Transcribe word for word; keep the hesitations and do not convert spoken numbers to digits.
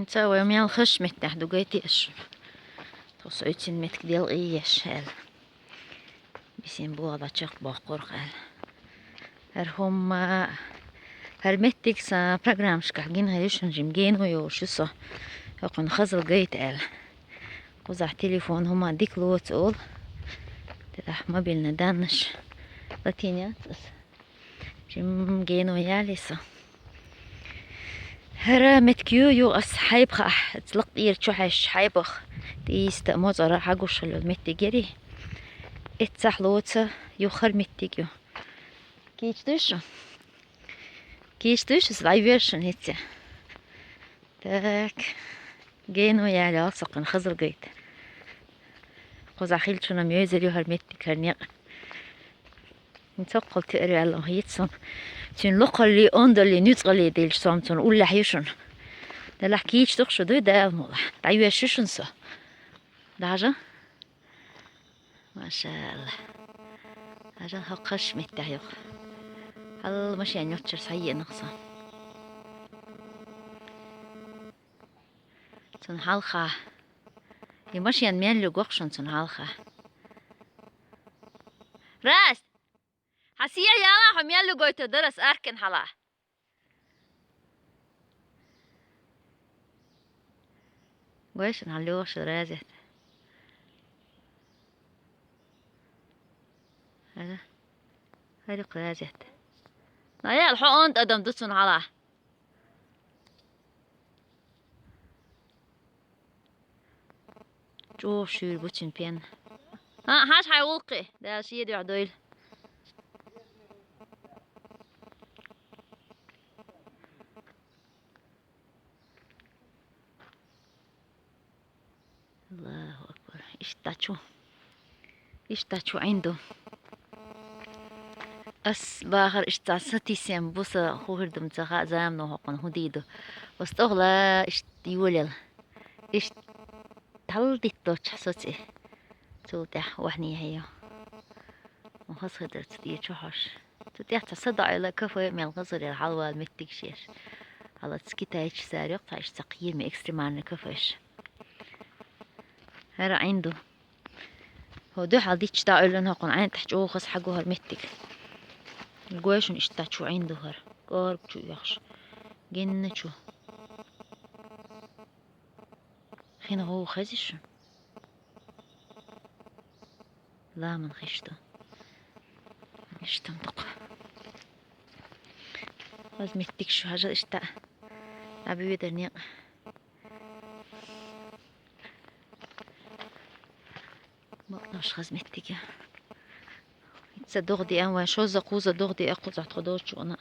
Ца вай мел хезача меттехь ду гайтеш. Тхо со оццул меттиг делкъе еш аьлла. Бисин боху дӀачекхбоккхурх аьлла. ХӀара хӀумма, хӀара меттиг сан программашкахь гина хир ю шуна, жима гено йолуш ю со. ХӀокхунна хазал гайта аьлла. Кхузахь телефон хӀума дика лоцу олу. Делахь мобильный данныш латийна яц аса. Жима гено яьлла со. ХӀара меттиг ю, ю ас хьайба хаахь, аса лакха тӀера чу хьаьжча хьайбах, тӀе йиста а, моцӀара а хьагуш хилла йолу меттиг яри. Эццахь лоца ю хӀара меттиг ю. Кийча дуй шу? Кийча дуй шу, аса дӀайоьшу шуна хӀинца. Так. Гено яьлла со кхунна хазал гайта. Кхузахь хилчунна йовзар ю хӀара меттиг, хӀара некъ. Цоккхал теара ваьлла хета суна. Цуьнан локхаллий, ондаллий, нуьцкъаллий делча, со-м цунна уллехь ю шуна. Делахь кийча ду-кх шу, дуй Дала мукъалахь. ДӀайоьшу шуна со. Дажа? Машаалла. Дажа хӀокху хазачу меттехь ю-кх. Хьал машен йоцчуьра схьаеана-кх со. Цунна хьалха. И машен мел ю го-кх шуна цунна хьалха. Раст! Хьан сехьа яла хьо мел ю гойтур дара ас аркин хьала? Гой шуна хьан лоьхуш разет. Ага. ХӀара-кх разет. Аял, хьо онда адам ду цунна хьала. ЧӀогӀа шуьйра бу цуьнан пен. А, хьажа хьайн гӀуллакхе, Дала шен дуьхьа дойла. Аллаху акбар. Иштта чу. Иштта чу Ӏин ду. Ас бахар иштта сатийсина бу, сан хӀун хир ду-м ца хаьа, замано хӀокхунна хӀун дийр ду. Ас тӀехула иштта йолаелла. Иштта хьалдитточохь соцу и. Цул тӀаьхьа охьанехьа йо. Ма хаза хир дара цу тӀе чу хьожуш. Цу тӀехь цхьа садаӀийла кафе а мел хаза хир яра, хьалавала меттигаш еш. Хьалаца китайча цара йоккхуш цхьа кхераме экстремальный кафеш. ХӀара Ӏин ду. ХӀо дуьхьал дитча дӀаоьллина хӀокхунна Ӏин тӀехь чӀогӀа хаза хьагу хӀара меттиг. Гой шуна иштта чу Ӏин ду хӀара. КӀорга чу оьхуш. Генна чу. Хин гӀо хезий шуна? Ламан хиш ду. Иштта-м ду-кх. Хаза меттиг шу хьажа иштта. Ӏабоьдар некъ. Бакъдолуш хаза меттиг я. ХӀинца догӀа деана вайн, шозза-кхузза догӀа деа кхузахь тхо долчу вана.